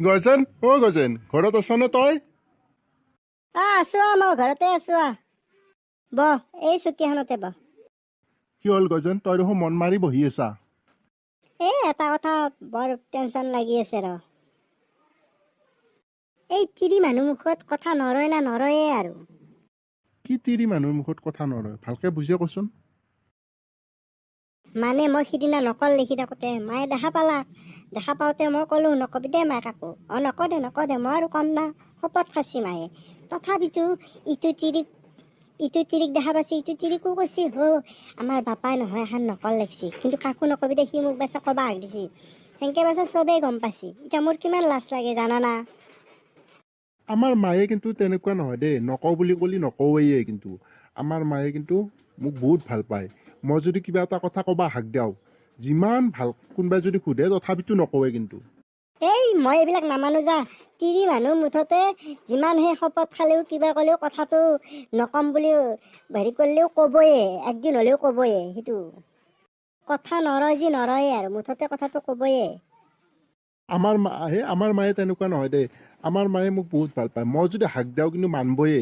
গজেন, অ' গজেন, ঘৰত আছনে তই? আছো, মই ঘৰতে আছো। আহ, বহ, এই চকীখনতে বহ। কি হ'ল গজেন, তই দেখোন মন মাৰি বহি আছা? এই এটা কথা বৰ টেনচন লাগি আছে ৰ। এই তিৰি মানুহ মুখত কথা নৰয় না নৰয়ে আৰু। কি তিৰি মানুহৰ মুখত কথা নৰয়? ভালকে বুজিয়ে কচোন। মানে মই সিদিনা নকল লিখি থাকোঁতে মায়ে দেখা পালা। দেখা পাওঁতে মই ক'লো, "নকবি দে মায়ে কাকো।" "অ, নকওঁ দে, নকওঁ দে।" মই আৰু কম না? শপত খাইছি মায়ে। তথাপিতো ইটো তিৰিক দেখা পাইছি, ইটো তিৰিকো কৈছি, "হৌ, আমাৰ বাপাই নহয় এখন নকল লিখছি, কিন্তু কাকো নকবি দে, সি মোক বেচা কবা হাক দিছি।" সেনকে বেচা চবেই গম পাইছি। এতিয়া মোৰ কিমান লাজ লাগে জানানা? আমাৰ মায়ে কিন্তু তেনেকুৱা নহয় দেই। নকওঁ বুলি ক'লি নকওঁৱেই। কিন্তু আমাৰ মায়ে কিন্তু মোক বহুত ভাল পায়। মই যদি কিবা এটা কথা ক'বা হাক দিওঁ, যিমান ভাল কোনোবাই যদি সোধে, তথাপিতো নকওঁৱে কিন্তু। এই মই এইবিলাক নামানো যা। তিৰি মানুহ মুঠতে যিমান সেই শপত খালেও, কিবা ক'লেও, কথাটো নকম বুলি হেৰি কৰিলেও ক'বয়ে, একদিন হ'লেও ক'বয়ে। সেইটো কথা নৰয় যি নৰয়ে আৰু, মুঠতে কথাটো ক'বয়ে। আমাৰ মায়ে তেনেকুৱা নহয় দেই। আমাৰ মায়ে মোক বহুত ভাল পায়। মই যদি হাক দিওঁ কিন্তু মানবয়ে।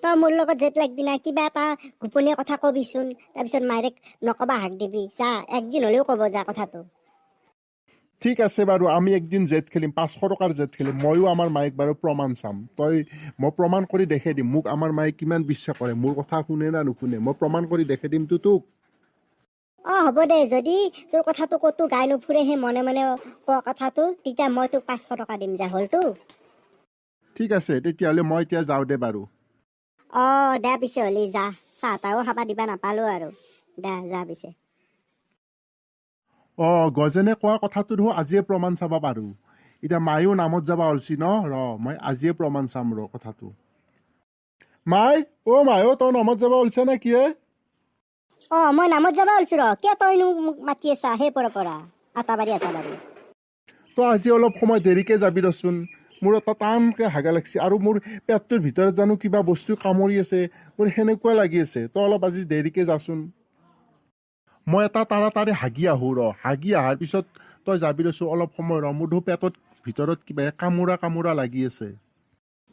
তই মোৰ লগত জেদ লাগবি না? কিবা এটা গোপনীয় কথা কবিচোন, তাৰপিছত মায়েক নকবা হাক দিবি। যা, একদিন হ'লেও ক'ব যা কথাটো। ঠিক আছে বাৰু, আমি একদিন জেদ খেলিম, 500 টকাৰ জেদ খেলিম। ময়ো আমাৰ মায়েক বাৰু প্ৰমাণ চাম। মই প্ৰমাণ কৰি দেখাই দিম মোক আমাৰ মায়ে কিমান বিশ্বাস কৰে, মোৰ কথা শুনে না নুশুনে। মই প্ৰমাণ কৰি দেখাই দিমতো তোক। অ, হ'ব দে। যদি তোৰ কথাটো ক'তো গাই নুফুৰে, সেই মনে মনে কোৱা কথাটো, তেতিয়া মই তোক 500 টকা দিম যা, হ'লতো। ঠিক আছে তেতিয়াহ'লে, মই এতিয়া যাওঁ দে বাৰু। অ, দে পিছে হ'লি যা। চাহ তাহো খাবা দিবা নাপালো আৰু। দে, যা পিছে। অঁ, গজেনে কোৱা কথাটো দেখোন আজিয়ে প্ৰমাণ চাব পাৰোঁ। এতিয়া মায়েও নামত যাব ওলছি ন। ৰ, মই আজিয়ে প্ৰমাণ চাম ৰ কথাটো। মাই, অ' মাই, অ' তই নামত যাব ওলছা নে কি এ? অ, মই নামত যাবা ওলছো ৰ। কিয় তইনো মোক মাতি আছা সেই পৰা পৰা আটাবাৰী আটাবাৰী? তই আজি অলপ সময় দেৰিকে যাবি ৰচোন। মোৰ এটা টানকৈ হাগা লাগছে আৰু মোৰ পেটটোৰ ভিতৰত জানো কিবা বস্তু কামুৰি আছে, মোৰ সেনেকুৱা লাগি আছে। তই অলপ আজি দেৰিকে যাচোন। মই এটা তাড়াতাড়ি হাগি আহোঁ ৰ। হাগি অহাৰ পিছত তই যাবি ৰচোন। অলপ সময় ৰ। মোৰ দেখোন পেটত ভিতৰত কিবা কামোৰা কামোৰা লাগি আছে।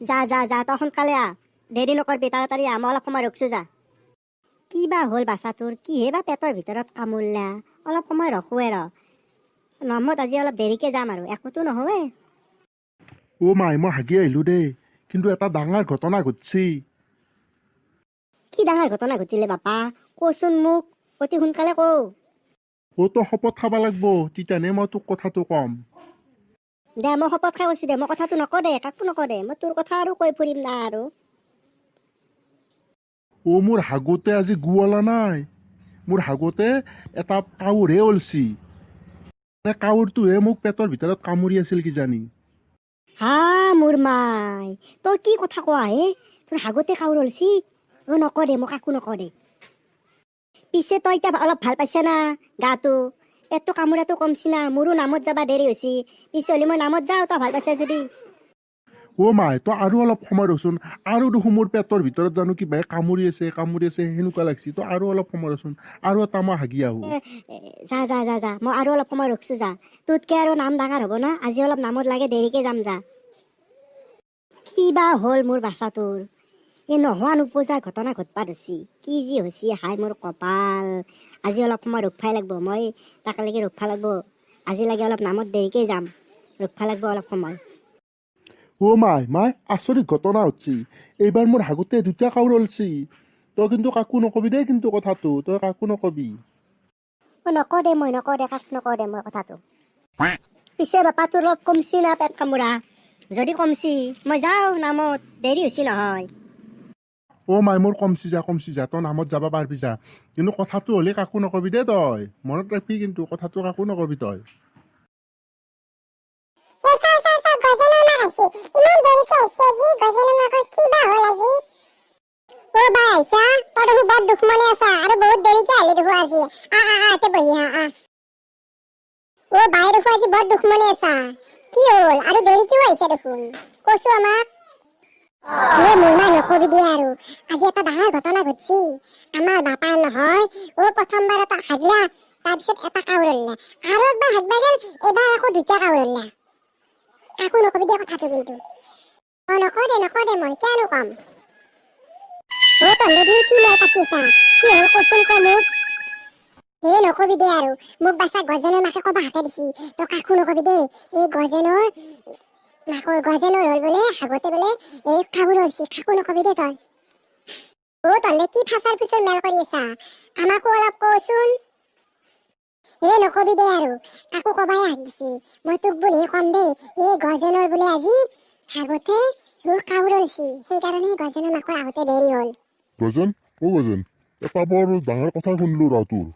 যা যা যা, তই সোনকালে আহ, দেৰি নকৰবি, তাড়াতাড়ি আহ। মই অলপ সময় ৰখছো যা। কি বা হ'ল বাচ্চাটোৰ? কিহে বা পেটৰ ভিতৰত কামুৰলা? অলপ সময় ৰখোৱে ৰ। নামত আজি অলপ দেৰিকে যাম আৰু একোতো নহয়। অ' মাই, মই হাগি আহিলোঁ দেই, কিন্তু এটা ডাঙৰ ঘটনা ঘটছি। কি ডাঙৰ ঘটনা ঘটিলে বাপা? কচোন মোক, অতি সোনকালে কও। অ', তই শপত খাব লাগব, তেতিয়াহে মই তোক কথাটো ক'ম। দে, মই শপত খাই কৈছো দে, মই কথাটো নকওঁ দে, কাকো নকওঁ দে। মই তোৰ কথা আৰু কৈ ফুৰিম না আৰু? অ', মোৰ হাগোতে আজি গু ওলা নাই। মোৰ হাগোতে এটা কাউৰহে ওলছি। মানে কাউৰটোহে মোক পেটৰ ভিতৰত কামুৰি আছিল কিজানি। হা মোৰ মাই, তই কি কথা কোৱা হে? তোৰ হাগতে কাউৰ ওলছি? অ, নকওঁ দে, মই কাকো নকওঁ দে। পিছে তই এতিয়া অলপ ভাল পাইছা না গাটো? পেটটো কামোৰাটো কমছি না? মোৰো নামত যাবা দেৰি হৈছে। পিছে হ'লে মই নামত যাওঁ, তই ভাল পাইছা যদি। অ' মাই, তই আৰু অলপ সময় ৰচোন। আৰু দেখোন মোৰ পেটৰ ভিতৰত জানো কিবা কামুৰি আছে, কামুৰি আছে সেনেকুৱা লাগছি। তই আৰু অলপ সময় ৰচোন, আৰু এটা মই হাগি আহোঁ। এ, যা যা যা যা, মই আৰু অলপ সময় ৰখছো যা। তোতকে আৰু নাম ডাঙৰ হ'ব না? আজি অলপ নামত লাগে দেৰিকে যাম যা। কি বা হ'ল মোৰ বাচ্চাটোৰ? এই নোহোৱা নোপোজা ঘটনা ঘটবা ধৰছি। কি যি হৈছে, হাই মোৰ কপাল! আজি অলপ সময় ৰখবাই লাগব। মই তাকলৈকে ৰখবা লাগব। আজি লাগে অলপ নামত দেৰিকে যাম, ৰখবা লাগব অলপ সময়। অ' মাই, মাই, আচৰিত ঘটনা হচ্ছি। এইবাৰ মোৰ হাগোতে দুটা কাউৰ ওলছি। তই কিন্তু কাকো নকবি দেই কিন্তু কথাটো, তই কাকো নকবি। অ, নকওঁ দে, মই নকওঁ দে, কাকো নকওঁ দে মই কথাটো। পিছে বাপা, তোৰ অলপ কমছি না পেট কামোৰা? যদি কমছি, মই যাওঁ নামত, দেৰি হৈছে নহয়। অ' মাই, মোৰ কমচি যা, কমচি যা। তই নামত যাব পাৰবি যা। কিন্তু কথাটো হ'লে কাকো নকবি দেই তই। মনত ৰাখবি কিন্তু, কথাটো কাকো নকবি তই। এই চাওঁ চাওঁ চাওঁ, গজেনৰ মাক আহিছে। ইমান দেৰিকে আহিছে আজি। গজেনৰ মাকৰ কি বা হ'ল আজি? অ' বাই, আহিছা? তই দেখোন বৰ দুখমনে আছা আৰু বহুত দেৰিকে আহিলি দেখোন আজি। আহ আহ আহ, ইয়াতে বহি আহ আহ। অ' বাই, দেখোন আজি বৰ দুখমনে আছা। কি হ'ল আৰু দেৰিকেও আহিছা দেখোন? কৈছো আমাক। এ মোৰ মাই, নকবি দিয়া আৰু। আজি এটা ডাঙৰ ঘটনা ঘটছি। আমাৰ বাপাই নহয় অ প্ৰথমবাৰ এটা হাগলা, তাৰপিছত এটা কাউৰ ওললা। আৰু একবাৰ হাগবা গেল, এবাৰ আকৌ দুটা কাউৰ ওললা। কাকো নকবি দে কথাটো কিন্তু। অ, নকওঁ দে, নকওঁ দে, মই কিয়নো কম? অ, তহঁতে দেখোন কি মেল পাতি আছা? কি হ'ল কচোন ক মোক। এ, নকবি দে আৰু। মোক বাচা গজেনৰ মাকে কবা হাকে দিছি, তই কাকো নকবি দেই। এই গজেনৰ মাকৰ, গজেনৰ হ'ল বোলে আগতে বোলে এই কাউৰ হৈছে। কাকো নকবি দে তই। অ, তহঁতে কি ফাচাৰ ফুচৰ মেল কৰি আছা? আমাকো অলপ কচোন। এ, নকবি দে আৰু, কাকো কবাই হাক দিছি। মই তোক বুলিহে কম দেই। এই গজেনৰ বোলে আজি আগতে কাউৰ হৈছে, সেইকাৰণে গজেনৰ মাকৰ আহোঁতে দেৰি হ'ল। গজেন, অ গজেন, এটা বৰ ডাঙৰ কথা শুনলো ৰ তোৰ।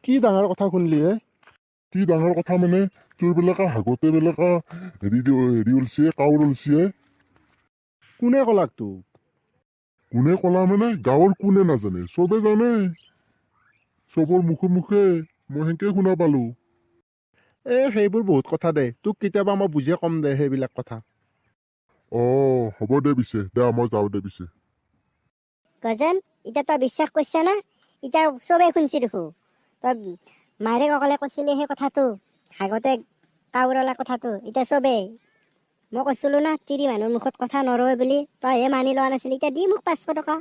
কি ডাঙৰ কথা শুনলি হে? কি ডাঙৰ কথা মানে, তোৰ বিলাকা হাগতে বিলাকা হেৰি হেৰি ওলছে, কাউৰ ওলছে। কোনে কলাক তোক? কোনে কলা মানে, গাঁৱৰ কোনে নাজানে? চবে জানে, চবৰ মুখে মুখে মই সেনকে শুনা পালো। এ, সেইবোৰ বহুত কথা দে, তোক কেতিয়াবা মই বুজিয়ে ক'ম দে সেইবিলাক কথা। অ, হ'ব দে পিছে, দে মই যাওঁ দে পিছে। গজেন, এতিয়া তই বিশ্বাস কৰিছা না? এতিয়া চবেই শুনছি দেখো। তই মায়েৰে অকলে কৈছিলি সেই কথাটো, আগতে কাউৰলা কথাটো, এতিয়া চবেই। মই কৈছিলোঁ না, তিৰি মানুহৰ মুখত কথা নৰয় বুলি, তইহে মানি লোৱা নাছিলি। এতিয়া দি মোক 500 টকা।